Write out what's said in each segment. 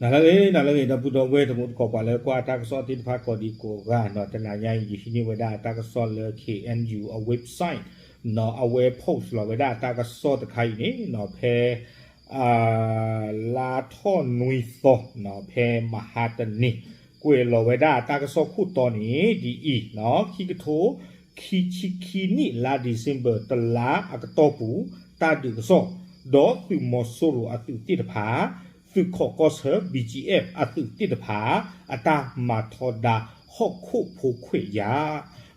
နၤလၢအဂ့ၤ နၤလၢအဂ့ၤ ဒီပုၢ်ဒီဝဲၢ် တံၤသကိး ပှၤလၢကွၢ်တၢ်ကစီၣ်သ့ၣ်တဖၣ်ကိးဒံကိးဂၤနီၤ, တနၤညါအံၤ ယဟံးန့ၢ်ဝဲဒၣ်တၢ်ကစီၣ်လၢ K N U အ website နီၤ, အဝဲ post လီၤဝဲဒၣ်တၢ်ကစီၣ်တခါအံၤန့ၣ်နီၤ, ဖဲ လါထီၣ်နွံသီနီၤ, ဖဲမဟါတနံၤ ကွဲးလီၤဝဲဒၣ်တၢ်ကစီၣ်ခိၣ်တီန့ၣ် ဒ်အံၤနီၤ, ခံကထိခံဆံခံနံၣ် လါ December တလါအကတီၢ်ပူၤ တၢ်ဒုးကစီၣ် ဒီးသုးမီၤစိရိၤအသုးသ့ၣ်တဖၣ် သုးခီၣ်ကီၢ်ဆၢ B G F အသုးသ့ၣ်တဖၣ် အတၢ်မၤထီဒါဟီၣ်ခိၣ်ဖိခွဲးယာ်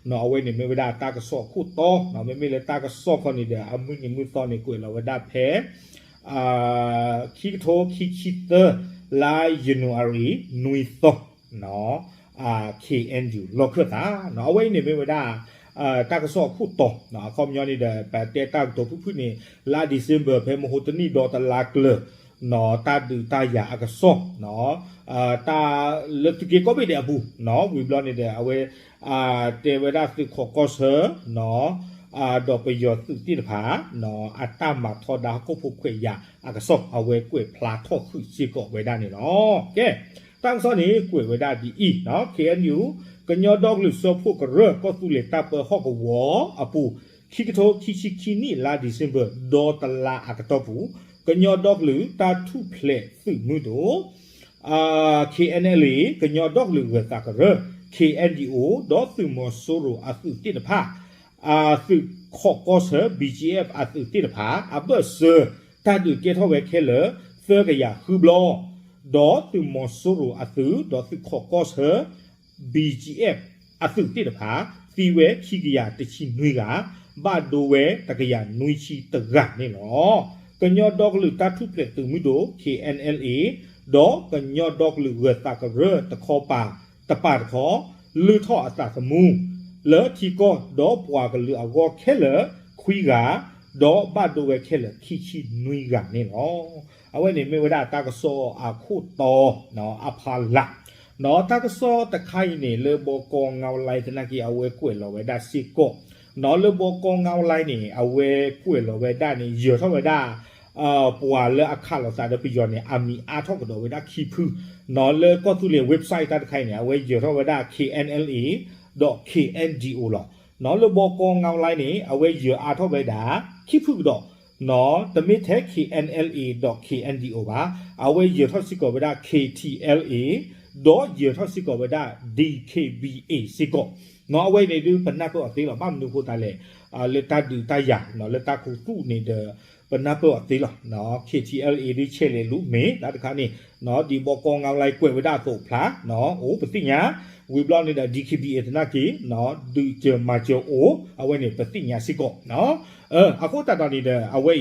နီၤ, အဝဲန့ၣ်မ့ၢ်ဝဲဒၣ်တၢ်ကစီၣ်အခိၣ်တီနီၤ, မ့မ့ၢ်လၢတၢ်ကစီၣ်ခီန့ၣ်ဒီး အမုၢ်နံၤမုၢ်သီန့ၣ် ကွဲးလီၤဝဲဒၣ်ဖဲ ခံကထိခံဆံသၢ လါ January နွံသီ K N U လီၢ်ခၢၣ်သးနီၤ, အဝဲအံၤန့ၣ်မ့ၢ်ဝဲဒၣ် တၢ်ကစီၣ်အခိၣ်တီနီၤ, အခီပညီန့ၣ်ဒီး ပတဲတၢ်ကတိၤဖုၣ်ဖုၣ်န့ၣ် လါ December ဖဲမဟါတနံၤဒီးတလါကျၢၤနီၤ, တၢ်ဒုးတၢ်ယၤအကစီၣ်နီၤ, တၢ်လၢသုးက့ကိးဘ့ၣ်ဒဲးအပူၤနီၤ, ဝံၤဘျီန့ၣ်ဒီး အဝဲ တဲဝဲဒၣ်သုးခီၣ်ကီၢ်ဆၢနီၤ, ဒီးပယီၤသုးသ့ၣ်တဖၣ်နီၤ, အတၢ်မၤထီဒါဟီၣ်ခိၣ်ဖိခွဲးယာ်အကစီၣ် အဝဲကွဲးဖျါထီၣ်ဃုာ်စ့ၢ်ကီးဝဲဒၣ်န့ၣ်လီၤ. ကဲ တၢ်ကစီၣ်န့ၣ် ကွဲးဝဲဒၣ်ဒ်အံၤနီၤ, K N U ကညီဒီကလုာ်စၢဖှိၣ်ကရၢ ကီၢ်သူလ့ၤတၢ်ပၢဟီၣ်ကဝီၤအပူၤ ခံကထိခံဆံခံနံၣ် လါ December ဒီးတလါအကတီၢ်ပူၤ ကညီဒီကလုာ်တၢ်ထူၣ်ဖျဲးသုးမုၢ်ဒိၣ် K N L A ကညီဒီကလုာ်ဂၢၤသးကရၢ K N D O ဒီးသုးမီၤစိရိၤအသုးသ့ၣ်တဖၣ် သုးခီၣ်ကီၢ်ဆၢ B G F အသုးသ့ၣ်တဖၣ် အဘၢၣ်စၢၤ တၢ်ဒုးကဲထီၣ်ဝဲခဲလၢာ် သၢကယၤဃုဘျီ ဒီးသုးမီၤစိရိၤအသုး ဒီးသုးခီၣ်ကီၢ်ဆၢ B G F အသုးသ့ၣ်တဖၣ် သံဝဲခံကယၤတဆံနွံဂၤ ဘၣ်ဒိဝဲတကယၤနွံဆံတဂၤန့ၣ်လီၤ. ကညီဒီကလုာ်တၢ်ထူၣ်ဖျဲးသုးမုၢ်ဒိၣ် K N L A ဒီးကညီဒီကလုာ်ဂၢၤသးကရၢတခီပၤ တပၤတခီ လုၢ်ထီၣ်အသးသမူ လၢထံကီၢ်ဒီးပှၤကလုာ်အဂီၢ်ခဲလၢာ် ခွံဂၤ ဒီးဘၣ်ဒိဝဲခဲလၢာ်ခံဆံနွံဂၤန့ၣ်လီၤ. အဝဲန့ၣ်မ့ၢ်ဝဲဒၣ်တၢ်ကစီၣ်အခိၣ်တီ အဖီလာ် ဒီးတၢ်ကစီၣ်တခါအံၤန့ၣ် လၢဘီကီ ငါးဝလံသနာ်က့ အဝဲကွဲးလီၤဝဲဒၣ်စ့ၢ်ကီး ဒီးလၢဘီကီ ငါးဝလံန့ၣ် အဝဲကွဲးလီၤဝဲဒၣ်န့ၣ် ယၢၤထီၣ်ဝဲဒၣ် ပှၤလၢအခးလိာ်သးဒီးပယီၤန့ၣ် အမံၤအါထီၣ်ကဒီးဝဲဒၣ်ခံဖု ဒီးလၢကီၢ်သူလ့ၤ website တၢ်တခါအံၤန့ၣ် အဝဲယၢၤထီၣ်ဝဲဒၣ် K N L A ဒီး K N D O လီၤ. ဒီးလၢဘီကီ ငါးဝလံန့ၣ် အဝဲယၢၤအါထီၣ်ဝဲဒၣ် ခံဖုကဒီး တမ့ၢ်ထဲ K N L A ဒီး K N D O ဘၣ်, အဝဲယၢၤထီၣ်စ့ၢ်ကီးဝဲဒၣ် K T L A ဒီးယၢၤထီၣ်စ့ၢ်ကီးဝဲဒၣ် D K B A စ့ၢ်ကီး နီၤ အဝဲအံၤန့ၣ်ဒုး ပနၢ်ပၢၢ်အီၤသ့လီၤ. ဘၣ်မနုၤအဃိသတးလဲၣ်, လၢတၢ်ဒုးတၢ်ယၤ လၢတၢ်ခူသူၣ်န့ၣ်ဒီး ပနၢ်ပၢၢ်အီၤသ့လီၤ. K T L A ဒုးဆဲးလဲၤလူၤမ့ၢ်တၢ်တခါန့ၣ်, ဒ်ဘီကီ ငါးဝလံ ကွဲးဝဲဒၣ်အသိးဖျါ အိၣ်ပသ့ၣ်ညါ, ဝံၤဘျီန့ၣ်ဒီး D K B A သနာ်က့ ဒုးစၢၤမၤစၢၤအိၣ် အဝဲန့ၣ် ပသ့ၣ်ညါစ့ၢ်ကီး အဃိသတးဒီးန့ၣ်ဒီး အဝဲ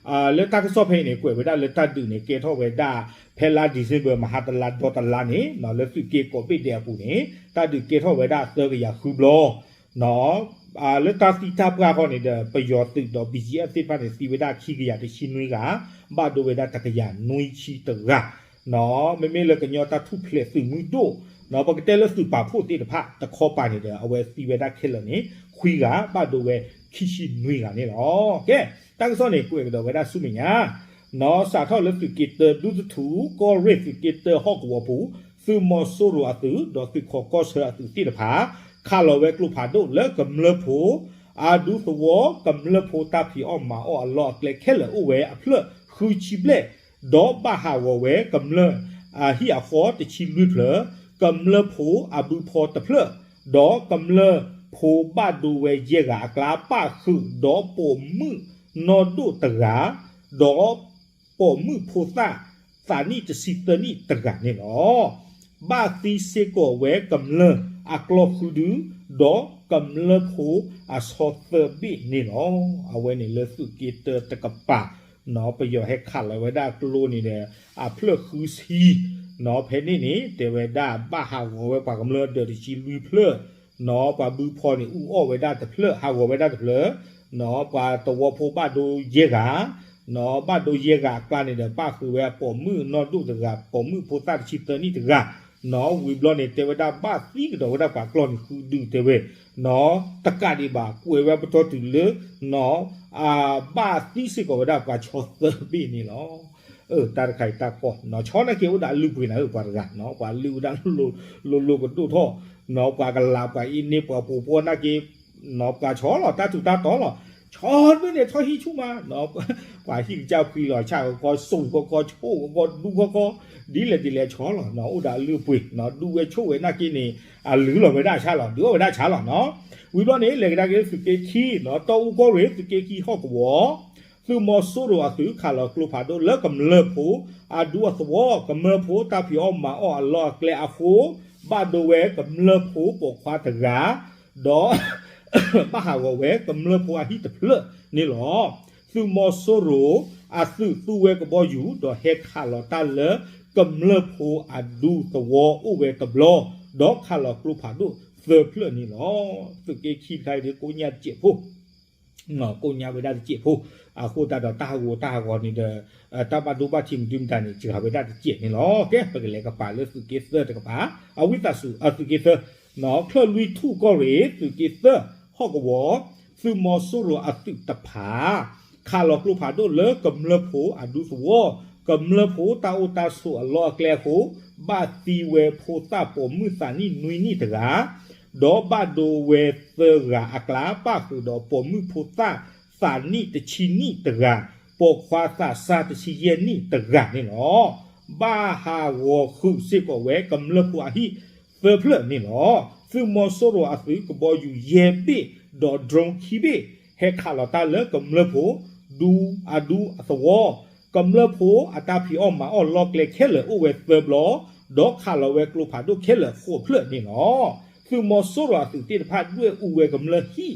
အံၤ လၢတၢ်ကစီၣ်ဖဲအံၤန့ၣ် ကွဲးဝဲဒၣ်လၢတၢ်ဒုးန့ၣ် ကဲထီၣ်ဝဲဒၣ် ဖဲလါ December မဟါတလါဒီတလါန့ၣ် လၢသုးက့ကိးဘ့ၣ်ဒဲးအပူၤန့ၣ် တၢ်ဒုးကဲထီၣ်ဝဲဒၣ်သၢကယၤဃုဘျီ လၢတၢ်သံတၢ်ပှၢ်ဃီန့ၣ်ဒီး ပယီၤသုးဒီး B G F သ့ၣ်တဖၣ်န့ၣ် သံဝဲဒၣ်ခံကယၤတဆံနွံဂၤ, ဘၣ်ဒိဝဲဒၣ်တကယၤနွံဆံတဂၤ မ့မ့ၢ်လၢကညီတၢ်ထူၣ်ဖျဲးသုးမုၢ်ဒိၣ် ပကတဲလၢသုးပာ်ဖှိၣ်သ့ၣ်တဖၣ်တခီပၤန့ၣ်ဒီး အဝဲသံဝဲဒၣ်ခဲလၢာ်န့ၣ် ခွံဂၤ ဘၣ်ဒိဝဲခံဆံနွံဂၤန့ၣ်လီၤ. ကဲ တၢ်ကစီၣ်န့ၣ် ကွဲးကဒီးဝဲဒၣ်ဆူမဲာ်ညါ နီၤ စးထီၣ်လၢသုးက့တၢ ဒူသထူ ကီၢ်ရ့ၣ်သုးက့တၢဟီၣ်ကဝီၤပူၤ သုးမီၤစိရိၤအသုး ဒီးသုးခီၣ်ကီၢ်ဆၢအသုးသ့ၣ်တဖၣ် ခးလီၤဝဲကျိဖးဒိၣ်လၢကမျၢၢ်ဖိ အဒူသဝီ ကမျၢၢ်ဖိတၢ်ဖံးအီၣ်မၤအီၣ်အလီၢ်အကျဲခဲလၢာ်အိၣ်ဝဲအဖျၢၣ်ဃုဆံဘျဲၣ် ဒီးဘၣ်ဟးဂီၤဝဲကမျၢၢ်အဟံၣ်အဃီတဆံလွံၢ်ဖျၢၣ်, ကမျၢၢ်ဖိအဘုဖီတဖျၢၣ်, ဒီးကမျၢၢ်ဖိဘၣ်ဒိဝဲယဲၢ်ဂၤအကျါ ပၣ်ဃုာ်ဒီးပိာ်မုၣ်နီၢ်ဒိၣ်တဂၤ, ဒီးပိာ်မုၣ်ဖိသၣ်သးနံၣ်တဆံသၢနံၣ်တဂၤန့ၣ်လီၤ. ဘၣ်သံစ့ၢ်ကီးဝဲကမျၢၢ်အကျီၢ်ဃုဒု, ဒီးကမျၢၢ်ဖိအဆီသၢဘ့ၣ်န့ၣ်လီၤ. အဝဲန့ၣ်လၢသုးက့တၢတကပၤ နီၤ ပယီၤဟဲခးလီၤဝဲဒၣ်ကျိန့ၣ်ဒီး အဖျၢၣ်ဃုဆံ, နီၤ ဖဲန့ၣ်န့ၣ် တဲဝဲဒၣ်ဘၣ်ဟးဂီၤဝဲပှၤကမျၢၢ်ဒၢးတဆံလွံၢ်ဖျၢၣ်, နီၤ ပှၤဘုဖီန့ၣ် အူအီၣ်ဝဲဒၣ်တဖျၢၣ် ဟးဂီၤဝဲဒၣ်တဖျၢၣ်, နီၤ ပှၤသဝီဖိဘၣ်ဒိယဲၢ်ဂၤ, နီၤ ဘၣ်ဒိယဲၢ်ဂၤအကျါန့ၣ်ဒီး ပၣ်ဃုာ်ဝဲပိာ်မုၣ်နီၢ်ဒိၣ်တဂၤ ပိာ်မုၣ်ဖိသၣ်တဆံသၢနံၣ်တဂၤ, နီၤ ဝံၤဘျီန့ၣ် တဲဝဲဒၣ်ဘၣ်သံကဒီးဝဲဒၣ်ပှၤကျီၢ်န့ၣ်ဃုဒုတဲဝဲ, နီၤ တကးဒံးဘၣ် ကွဲးဝဲပတီၢ်တုၤလၢ နီၤ ဘၣ်သံစ့ၢ်ကီးဝဲဒၣ်ပှၤဆီသၢဘ့ၣ်န့ၣ်လီၤ. တၢ်တခါအံၤတၢ်ကီ, ဆီနာ်က့အိၣ်ဒီးအလုၢ်အပှ့ၤနၤဧၢ ပှၤတဂၤ, ပှၤလုၢ်ဝဲဒၣ်လိၤလိၤကဒိၣ်ထီၣ်, ပှၤကလးပှၤအ့န့ ပှၤပိာ်ပှီၢ်နာ်က့, ပှၤဆီလီၤတၢ်ထူးတၢ်တီၤလီၤ, ဆီတဘ့ၣ်န့ၣ် ဆီဟံၣ်ဆူၣ်မး, ပှၤဟံၣ်ကစၢ်ဖှံလီၤဆၣ်ခီခီ စိာ်ခီခီ ဆိၣ်ခီခီ ဒ်လဲၣ်ဒ်လဲၣ်ဆီလီၤ, အိၣ်ဒီးအလုၢ်အပှ့ၤ, ဒူဝဲဆိၣ်ဝဲနာ်က့န့ၣ် အလုၢ်လီၤဝဲဒၣ်ဆါလီၤ, ဒုးအီၣ်ဝဲဒၣ်ဆါလီၤနီၤ. ဝံၤဘျီန့ၣ် လဲၤကဒါက့ၤလၢသုးက့ခံနီၤ, တီအူကီၢ်ရ့ၣ် သုးက့ခံဟီၣ်ကဝီၤ သုးမီၤစိရိၤအသုး ခးလီၤကျိဖးဒိၣ်လၢကမျၢၢ်ဖိအဒူအသဝီ, ကမျၢၢ်ဖိတၢ်ဖံးအီၣ်မၤအီၣ်အလီၢ်အကျဲအဃိ, ဘၣ်ဒိဝဲကမျၢၢ်ဖိပိာ်ခွါတဂၤ, ဒီး ဘၣ်ဟးဂီၤဝဲကမျၢၢ်ဖိအဟံၣ်တဖျၢၣ်န့ၣ်လီၤ. သုးမီၤစိရိၤအသုးသူဝဲကဘီယူၤ ဒီးဟဲခးလီၤတၢ်လၢကမျၢၢ်ဖိအဒူသဝီအိၣ်ဝဲတဘျီ, ဒီးခးလီၤကျိဖးဒိၣ်သၢဖျၢၣ်န့ၣ်လီၤ. သုးက့ခံတခါအံၤဒ်ကိးညါတစဲးဖိ ကိးညါဝဲဒၣ်တစဲးဖိ, အဃိသတးဒီးတၢ်ဟးဂီၤတၢ်ဟးဂီၤန့ၣ်ဒီး တၢ်ဘၣ်ဒိဘၣ်ထံးမနုၤမတၤန့ၣ် စှၤဝဲဒၣ်တစဲးန့ၣ်လီၤ. ကဲ ပကလဲၤကပၤလၢသုးက့သၢတကပၤ, အဝံသးစူၤ အသုးက့သၢ ချၢၣ်လွံၢ်ထူၣ်ကီၢ်ရ့ၣ် သုးက့သၢ ဟီၣ်ကဝီၤ, သုးမီၤစိရိၤအသုးတဖၣ် ခးလီၤကျိဖးဒိၣ်လၢကမျၢၢ်ဖိအဒူသဝီ, ကမျၢၢ်ဖိတၢ်အိၣ်တၢ်ဆိးအလီၢ်အကျဲအဃိ, ဘၣ်သံဝဲဖိသၣ်ပိာ်မုၣ်သးနံၣ်နွံနံၣ်တဂၤ ဒီးဘၣ်ဒိဝဲသၢဂၤအကျါ ပၣ်ဃုာ်ဒီးပိာ်မုၣ်ဖိသၣ်သးနံၣ်တဆံနံၣ်တဂၤ, ပိာ်ခွါသးစၢ်တဆံယဲၢ်နံၣ်တဂၤန့ၣ်လီၤ. ဘၣ်ဟးဂီၤဃုာ်စ့ၢ်ကီးဝဲကမျၢၢ်ဖိအဟံၣ်သၢဖျၢၣ်န့ၣ်လီၤ. သုးမီၤစိရိၤအသုးကဘီယူၤယဲၢ်ဘ့ၣ် ဒီး drone ခံဘ့ၣ် ဟဲခးလီၤတၢ်လၢကမျၢၢ်ဖိ ဒူ အဒူအသဝီ, ကမျၢၢ်ဖိအတၢ်ဖံးအီၣ်မၤအီၣ်လီၢ်ကျဲခဲလၢာ်အိၣ်ဝဲသၢဘျီ, ဒီးခးလီၤဝဲကျိဖးဒိၣ်ခဲလၢာ်ဃိးဖျၢၣ်န့ၣ်လီၤ. သုးမီၤစိရိၤအသုးသ့ၣ်တဖၣ်ဒွဲၣ်အူဝဲကမျၢၢ်ဟံၣ်,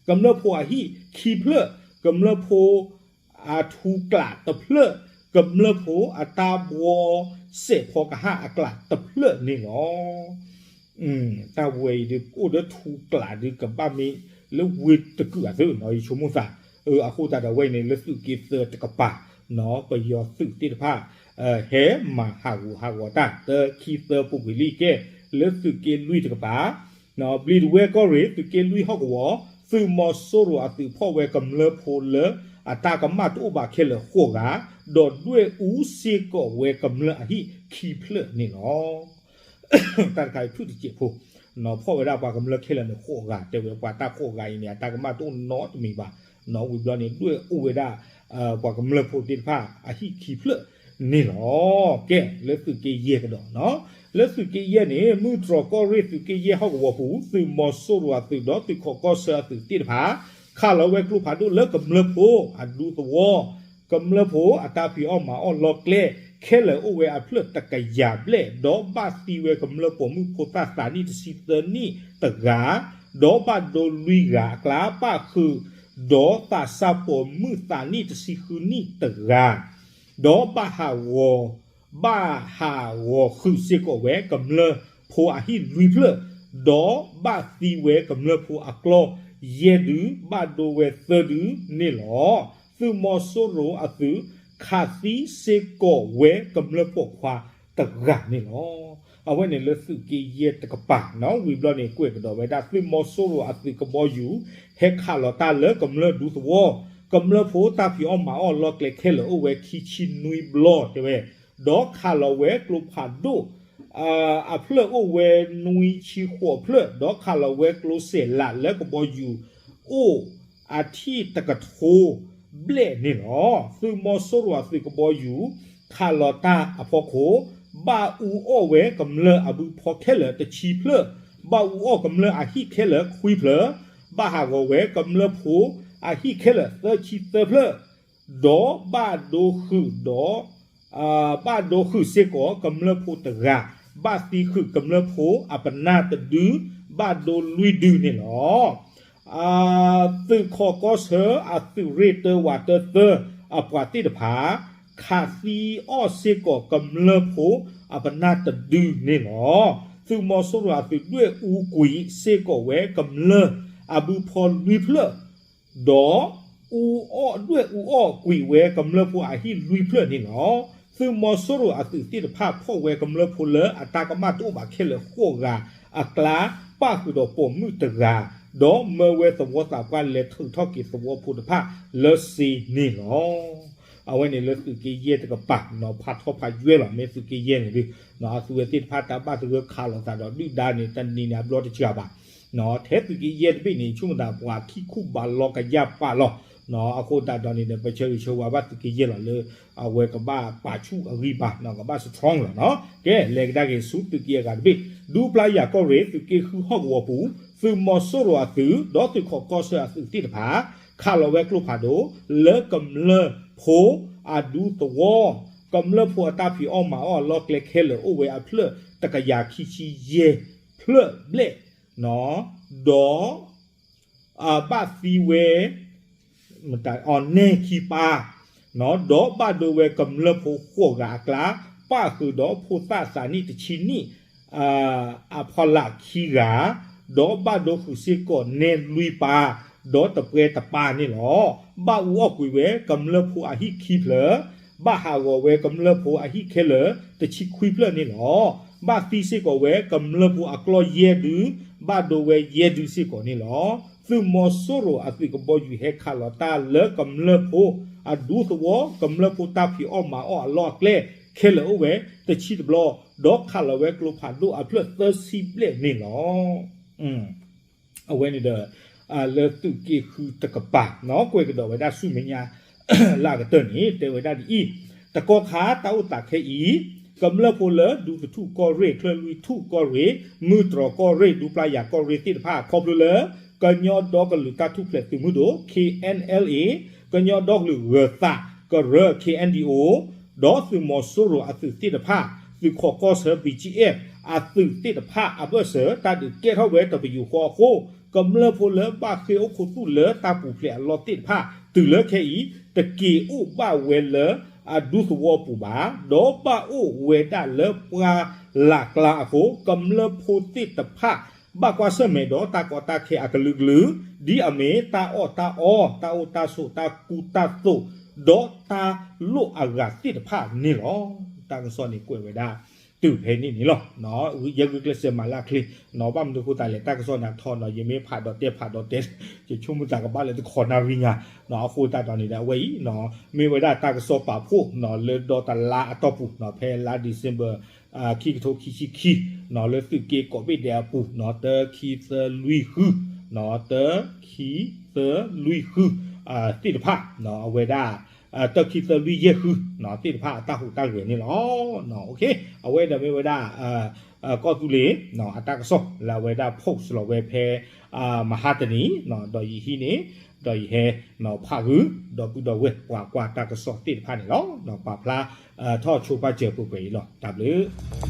ကမျၢၢ်ဖိအဟံၣ်ခံဖျၢၣ်, ကမျၢၢ်ဖိအထူကျးတဖျၢၣ်, ကမျၢၢ်ဖိအတၢ်ဘှီစဲးဖီကဟၣ်အကျးတဖျၢၣ်န့ၣ်လီၤ. တၢ်ဝဲအံၤဒ် အိၣ်ဒီးထူကျးဒ်ကဘၣ်မ့ၢ်လၢဝ့ၢ်တကုာ်အသိးနီၤ ယဆိကမိၣ်သး, အဃိသတးဒီးဝဲအံၤန့ၣ် လၢသုးက့သၢတကပၤနီၤ ပယီၤသုးသ့ၣ်တဖၣ် ဟဲမၤဟးဂူာ်ဟးဂီၤတၢ် တခံသၢပူၤကွံာ်လံကဲ လၢသုးက့လွံၢ်တကပၤ ဘျံးဒဝဲၢ်ကီၢ်ရ့ၣ် သုးက့လွံၢ်ဟီၣ်ကဝီၤ သုးမီၤစိရိၤအသုးဖီၣ်ဝဲကမျၢၢ်ဖိလၢအတၢ်ကမၣ်တအိၣ်ဘၣ်ခဲလၢာ်ဃိးဂၤ, ဒီးဒွဲၣ်အူစ့ၢ်ကီးဝဲကမျၢၢ်အဟံၣ်ခံဖျၢၣ်န့ၣ်လီၤ. တၢ်တခါအံၤဖုၣ်တစဲးဖိ, ဖီၣ်ဝဲဒၣ်ပှၤကမျၢၢ်ခဲလၢာ်န့ၣ်ဃိးဂၤ တဲဝဲပှၤတၢ်ဃိးဂၤအံၤန့ၣ် အတၢ်ကမၣ်တအိၣ်နီတမံၤဘၣ်, ဝံၤဘျီန့ၣ် ဒွဲၣ်အိၣ်ဝဲဒၣ် ပှၤကမျၢၢ်ဖိသ့ၣ်တဖၣ်အဟံၣ်ခံဖျၢၣ်န့ၣ်လီၤ. ကဲ လၢသုးက့ယဲၢ်ကဒီးနီၤ, လၢသုးက့ယဲၢ်န့ၣ် မုၢ်တြီၤကီၢ်ရ့ၣ်သုးက့ယဲၢ်ဟီၣ်ကဝီၤပူၤ သုးမီၤစိရိၤအသုးဒီးသုးခိးကီၢ်ဆၢအသုးသ့ၣ်တဖၣ် ခးလီၤဝဲကျိဖးဒိၣ်လၢကမျၢၢ်ဖိအဒူသဝီ ကမျၢၢ်ဖိအတၢ်ဖံးအီၣ်မၤအီၣ်လီၢ်ကျဲ ခဲလၢာ်အိၣ်ဝဲအဖျၢၣ်တကယၤဘျဲၣ် ဒီးဘၣ်သံဝဲကမျၢၢ်ပိာ်မုၣ်ဖိသၣ်သးနံၣ်တဆံသၢနံၣ်တဂၤ, ဒီးဘၣ်ဒိလွံၢ်ဂၤအကျါ ပၣ်ဃုာ်ဒီးသးစၢ်ပိာ်မုၣ်သးနံၣ်တဆံဃုနံၣ်တဂၤ ဒီးဘၣ်ဟးဂီၤ ဘၣ်ဟးဂီၤဃုာ်စ့ၢ်ကီးဝဲကမျၢၢ်ဖိအဟံၣ်လွံၢ်ဖျၢၣ်, ဒီးဘၣ်သံဝဲကမျၢၢ်ဖိအကျီၢ်ယဲၢ်ဒု, ဘၣ်ဒိဝဲသၢဒုန့ၣ်လီၤ. သုးမီၤစိရိၤအသုး ခးသံစ့ၢ်ကီးဝဲကမျၢၢ်ပိာ်ခွါတဂၤန့ၣ်လီၤ. အဝဲန့ၣ်လၢသုးက့ယဲၢ်တကပၤနီၤ, ဝံၤဘျီန့ၣ် ကွဲးကဒီးဝဲဒၣ် သုးမီၤစိရိၤအသုးကဘီယူၤ ဟဲခးလီၤတၢ်လၢကမျၢၢ်ဒူသဝီ, ကမျၢၢ်ဖိတၢ်ဖံးအီၣ်မၤအီၣ်လီၢ်ကျဲခဲလၢာ်အိၣ်ဝဲခံဆံနွံဘျီတဲဝဲ, ဒီးခးလီၤဝဲကျိဖးဒိၣ် အဖျၢၣ်အိၣ်ဝဲနွံဆံဃိးဖျၢၣ်, ဒီးခးလီၤဝဲကျိစဲးလးလၢကဘီယူၤအိၣ်အထံၣ်တကထိဘျဲၣ်န့ၣ်လီၤ. သုးမီၤစိရိၤအသုးကဘီယူၤ ခးလီၤတၢ်အဖီခိၣ်, ဘၣ်အူအီၣ်ဝဲကမျၢၢ်အဘုဖီခဲလၢာ်တဆံဖျၢၣ်, ဘၣ်အူအီၣ်ကမျၢၢ်အဟံၣ်ခဲလၢာ်ခွံဖျၢၣ်, ဘၣ်ဟးဂီၤဝဲကမျၢၢ်ဖိအဟံၣ်ခဲလၢာ်သၢဆံသၢဖျၢၣ်, ဒီးဘၣ်ဒိဃုာ်ဒီး ဘၣ်ဒိဃုာ်စ့ၢ်ကီးကမျၢၢ်ဖိတဂၤ, ဘၣ်သံဃုာ်ကမျၢၢ်ဖိအပနၢ်တဒု, ဘၣ်ဒိလွံၢ်ဒုန့ၣ်လီၤ. သုးခိးကီၢ်ဆၢအသုးရ့ၣ်တၢဝးတၢသၢအပှၤသ့ၣ်တဖၣ် ခးသံအီၣ်စ့ၢ်ကီးကမျၢၢ်ဖိအပနၢ်တဒုန့ၣ်လီၤ. သုးမီၤစိရိၤအသုးဒွဲၣ်အူကွံာ်စ့ၢ်ကီးဝဲကမျၢၢ်အဘုဖီလွံၢ်ဖျၢၣ် ဒီး အူအီၣ်ဒွဲၣ်အူအီၣ်ကွံာ်ဝဲကမျၢၢ်ဖိအဟံၣ်လွံၢ်ဖျၢၣ်န့ၣ်လီၤ. သုးမီၤစိရိၤအသုးသ့ၣ်တဖၣ်ဖီၣ်ဝဲကမျၢၢ်ဖိလၢအတၢ်ကမၣ်တအိၣ်ဘၣ်ခဲလၢာ်ဃိးဂၤအကျါ ပၣ်ဃုာ်ဒီးပိာ်မုၣ်တဂၤ, ဒီးမၢဝဲသဝီသးပှၢ်လဲၤထုးထီၣ်က့ၤသဝီဖိတဖၣ်လၢစ့န့ၣ်လီၤ. အဝဲန့ၣ်လၢသုးက့ယဲၢ်တကပၤ နီၣ် ဖးထီဖးယွဲၢ်လီၤ. မ့ၢ်သုးက့ယဲၢ်န့ၣ်ဒီး နီၣ် အသုးဝဲသ့ၣ်တဖၣ်တၢ်ဘၣ်သဂၢၢ်ခးလိာ်သးဒီးဒုၣ်ဒါန့ၣ် တနံၤန့ၣ်အဘျီတစှၤဘၣ်. နီၣ် ထဲသုးက့ယဲၢ်တဘ့ၣ်န့ၣ် ဆိကမိၣ်သးပှၤခံခူၣ်ဘးလီကယၢ်ပာ်လီၤ. နီၣ် အဃိသတးဒီးန့ၣ်ဒီး ပဆၢဂ့ၤဆၢဝါဘၣ်သုးက့ယဲၢ်လီၤလၢ အဝဲကဘၣ်ပာ်ဆူၣ်အဂံၢ်ဘါ နီၣ် ကဘၣ် strong လီၤနီၣ်. ကဲ လဲၤကဒါက့ၤဆူသုးက့အဂၤတဘ့ၣ် ဒူပျၢ်ယၤကီၢ်ရ့ၣ် သုးက့ဃုဟီၣ်ကဝီၤပူၤ သုးမီၤစိရိၤအသုး ဒီးသုးခိးကီၢ်ဆၢအသုးသ့ၣ်တဖၣ် ခးလီၤဝဲကျိဖးဒိၣ် လၢကမျၢၢ်ဖိအဒူသဝီ ကမျၢၢ်ဖိအတၢ်ဖံးအီၣ်မၤအီၣ်အလီၢ်ကျဲခဲလၢာ်အိၣ်ဝဲအဖျၢၣ်တကယၤခံဆံယဲၢ်ဖျၢၣ်ဘျဲၣ် ဒီး ဘၣ်သံဝဲ အီၤနဲၣ်ခံပၢ်, ဒီးဘၣ်ဒိဝဲကမျၢၢ်ဖိဃိးဂၤအကျါ, ပၣ်ဃုာ်ဒီးဖိသၣ်သးနံၣ်တဆံနံၣ် အဖီလာ်ခံဂၤ, ဒီးဘၣ်ဒိဃုာ်စ့ၢ်ကီးနဲၣ်လွံၢ်ပၢ်, ဒီးတပှဲၤတပၢ်န့ၣ်လီၤ. ဘၣ်အူအီၣ်ကွံာ်ဝဲကမျၢၢ်ဖိအဟံၣ်ခံဖျၢၣ်, ဘၣ်ဟးဂီၤဝဲကမျၢၢ်ဖိအဟံၣ်ခဲလၢာ်တဆံခွံဖျၢၣ်န့ၣ်လီၤ. ဘၣ်သံစ့ၢ်ကီးဝဲကမျၢၢ်ဖိအကျီၢ်ယဲၢ်ဒု, ဘၣ်ဒိဝဲယဲၢ်ဒုစ့ၢ်ကီးန့ၣ်လီၤ. သုးမီၤစိရိၤအသုးကဘီယူၤဟဲခးလီၤတၢ်လၢကမျၢၢ်ဖိအဒူသဝီ, ကမျၢၢ်ဖိတၢ်ဖံးအီၣ်မၤအီၣ်အလီၢ်အကျဲ ခဲလၢာ်အိၣ်ဝဲတဆံတဘျီ, ဒီးခးလီၤဝဲကျိဖးဒိၣ်အဖျၢၣ်သၢဆံဘျဲၣ်န့ၣ်လီၤ. အဝဲန့ၣ်ဒီး လၢသုးက့ဃုတကပၤ ကွဲးကဒီးဝဲဒၣ်ဆူမဲာ်ညါ လၢအကတၢၢ်န့ၣ် တဲဝဲဒၣ်ဒ်အံၤ, တကီၢ်ခါတၢ်အိၣ်သးခဲအံၤ, ကမျၢၢ်ဖိလၢဒူသထူၣ်ကီၢ်ရ့ၣ်, ချၢၣ်လွံၢ်ထူၣ်ကီၢ်ရ့ၣ်, မုၢ်တြီၤကီၢ်ရ့ၣ်, ဒူပျၢ်ယၤကီၢ်ရ့ၣ်သ့ၣ်တဖၣ် ခီဖျိလၢ ကညီဒီကလုာ်တၢ်ထူၣ်ဖျဲးသုးမုၢ်ဒိၣ် K N L A, ကညီဒီကလုာ်ဂၢၤသးကရၢ K N D O, ဒီးသုးမီၤစိရိၤအသုးသ့ၣ်တဖၣ်, သုးခိးကီၢ်ဆၢ B G F အသုးသ့ၣ်တဖၣ်အဘၢၣ်စၢၤ တၢ်ဒုးကဲထီၣ်ဝဲတပယူာ်ဃီအဃိ, ကမျၢၢ်ဖိလၢဘၣ်ဃ့ၢ်အိၣ်ခူသူၣ်လၢတၢ်ပူၤဖျဲးအလီၢ်သ့ၣ်တဖၣ် တုၤလၢခဲအံၤ တက့ၤအိၣ်ဘၣ်ဝဲလၢအဒူသဝီပူၤဘၣ်, ဒီးဘၣ်အိၣ်ဝဲဒၣ်လၢပှၢ်လၢ်ကျါအဃိ, ကမျၢၢ်ဖိသ့ၣ်တဖၣ် ဘၣ်ကွၢ်ဆၢၣ်မဲာ်ဒီးတၢ်ကီတၢ်ခဲအကလုာ်ကလုာ်, ဒ်အမ့ၢ်တၢ်အီၣ်တၢ်အီ, တၢ်အိၣ်တၢ်ဆိး, တၢ်ကူတၢ်သိး, ဒီးတၢ်လိၣ်အဂၤသ့ၣ်တဖၣ်န့ၣ်လီၤ. တၢ်ကစီၣ်န့ၣ်ကွဲးဝဲဒၣ် တုၤဖဲန့ၣ်န့ၣ်လီၤ. ယဲဂုာ်ကျဲးစၢးမၤလၢအချ့, ဘၣ်မနုၤအဃိသတးလဲၣ်, တၢ်ကစီၣ်န့ၣ်အထီနီၤ ယမ့ၢ်ဖးဒီးတဲဖးဒီးတဲ ယဆိကမိၣ်သးကဘၣ်လၢတခီနၣ်ရံၣ်ညါ, အဃိသတးဒီးန့ၣ်ဒီး အဝဲအံၤ မ့ၢ်ဝဲဒၣ်တၢ်ကစီၣ်ပာ်ဖှိၣ် လၢဒီတလါအတီၢ်ပူၤ ဖဲလါ December ခံကထိခံဆံခံ လၢသုးက့ကိးဘ့ၣ်ဒဲးအပူၤ တၢ ခံ သၢ လွံၢ် ဃု တၢ ခံ သၢ လွံၢ် ဃု သ့ၣ်တဖၣ် အဝဲဒၣ် တၢ ခံ သၢ လွံၢ် ယဲၢ် ဃု သ့ၣ်တဖၣ်အတၢ်ဟူးတၢ်ဂဲၤန့ၣ်လီၤ. အဝဲဒီးမ့ၢ်ဝဲဒၣ် ကီၢ်သူလ့ၤ အတၢ်ကစီၣ်လၢအဝဲဒၣ် post လီၤဝဲဖဲ မဟါတနံၤ ဒီးယဟံးန့ၢ် ဒီးယဟဲ ဖးဂုာ် ဒီပုၢ်ဒီဝဲၢ်ပှၤကွၢ်တၢ်ကစီၣ်သ့ၣ်တဖၣ်န့ၣ်လီၤ. ပာ်ဖျါထီၣ်ဆိပာ်စၢၤပှဲၤပှဲၤအံၤလီၤ. တၢ်ဘျုး